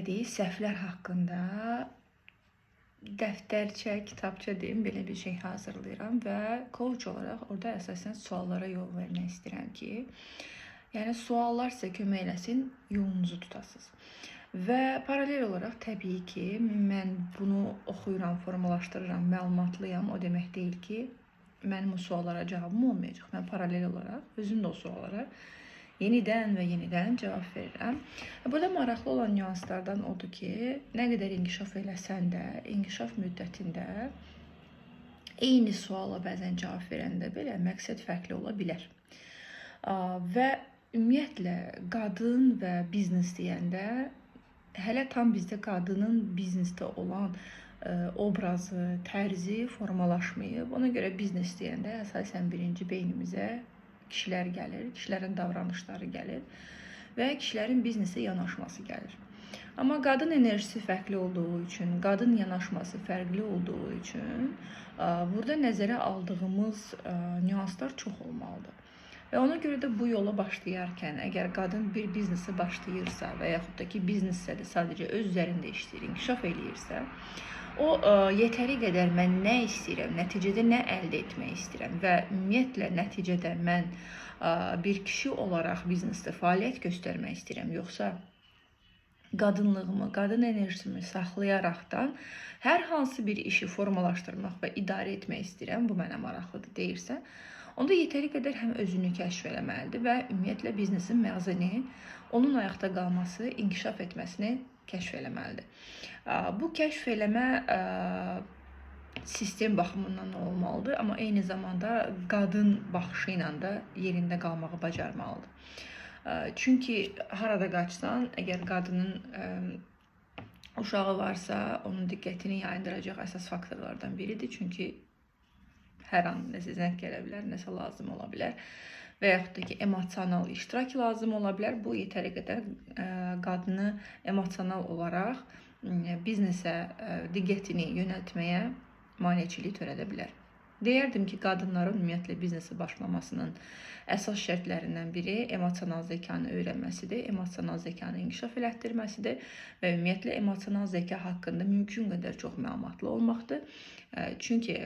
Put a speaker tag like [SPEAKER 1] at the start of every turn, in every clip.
[SPEAKER 1] Elədiyi səhvlər haqqında dəftərçə, kitabça deyim, belə bir şey hazırlayıram və coach olaraq orada əsasən suallara yol vermək istəyirəm ki, yəni suallar sizə kömək eləsin, yolunuzu tutasınız. Və paralel olaraq təbii ki, mən bunu oxuyuram, formalaşdırıram, məlumatlıyam. O demək deyil ki, mənim o suallara cavabım olmayacaq. Mən paralel olaraq özüm də o suallara yenidən və yenidən cavab verirəm. Burada maraqlı olan nüanslardan odur ki, nə qədər inkişaf eləsən də, inkişaf müddətində eyni suala bəzən cavab verəndə belə məqsəd fərqli ola bilər. Və ümumiyyətlə qadın və biznes deyəndə hələ tam bizdə qadının biznesdə olan obrazı, tərzi formalaşmayıb. Ona görə biznes deyəndə əsasən birinci beynimizə kişilər gəlir, kişilərin davranışları gəlir və kişilərin biznesə yanaşması gəlir. Amma qadın enerjisi fərqli olduğu üçün, qadın yanaşması fərqli olduğu üçün burada nəzərə aldığımız nüanslar çox olmalıdır. Və ona görə də bu yola başlayarkən, əgər qadın bir biznesə başlayırsa və yaxud da ki, biznessə də sadəcə öz üzərində işləyir, inkişaf eləyirsə, o yetəri qədər mən nə istəyirəm, nəticədə nə əldə etmək istəyirəm və ümumiyyətlə nəticədə mən bir kişi olaraq biznesdə fəaliyyət göstərmək istəyirəm, yoxsa qadınlığımı, qadın enerjisimi saxlayaraqdan hər hansı bir işi formalaşdırmaq və idarə etmək istəyirəm, bu mənə maraqlıdır deyirsə, onda yetəri qədər həm özünü kəşf eləməlidir və ümumiyyətlə biznesin məğzini, onun ayaqda qalması, inkişaf etməsini kəşf eləməlidir. Bu kəşf eləmə sistem baxımından olmalıdır, amma eyni zamanda qadın baxışı ilə də yerində qalmağı bacarmalıdır. Çünki harada qaçsan, əgər qadının uşağı varsa, onun diqqətini yayındıracaq əsas faktorlardan biridir. Çünki hər an nəsə zəng gələ bilər, nəsə lazım ola bilər və yaxud da ki, emosional iştirak lazım ola bilər. Bu yetəri qədər qadını emosional olaraq biznesə diqqətini yönəltməyə maneçilik törədə bilər. Deyərdim ki, qadınların ümumiyyətlə biznesə başlamasının əsas şərtlərindən biri emosional zəkanı öyrənməsidir, emosional zəkanı inkişaf elətdirməsidir və ümumiyyətlə emosional zəka haqqında mümkün qədər çox məlumatlı olmaqdır. Çünki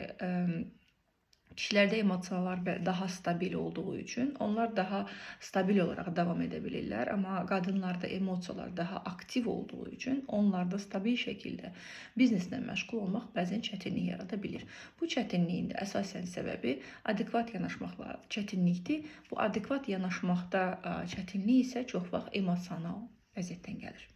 [SPEAKER 1] kişilərdə emosiyalar daha stabil olduğu üçün onlar daha stabil olaraq davam edə bilirlər, amma qadınlarda emosiyalar daha aktiv olduğu üçün onlarda stabil şəkildə bizneslə məşğul olmaq bəzən çətinlik yarada bilir. Bu çətinliyin də əsasən səbəbi adekvat yanaşmaqla çətinlikdir. Bu adekvat yanaşmaqda çətinlik isə çox vaxt emosional vəziyyətdən gəlir.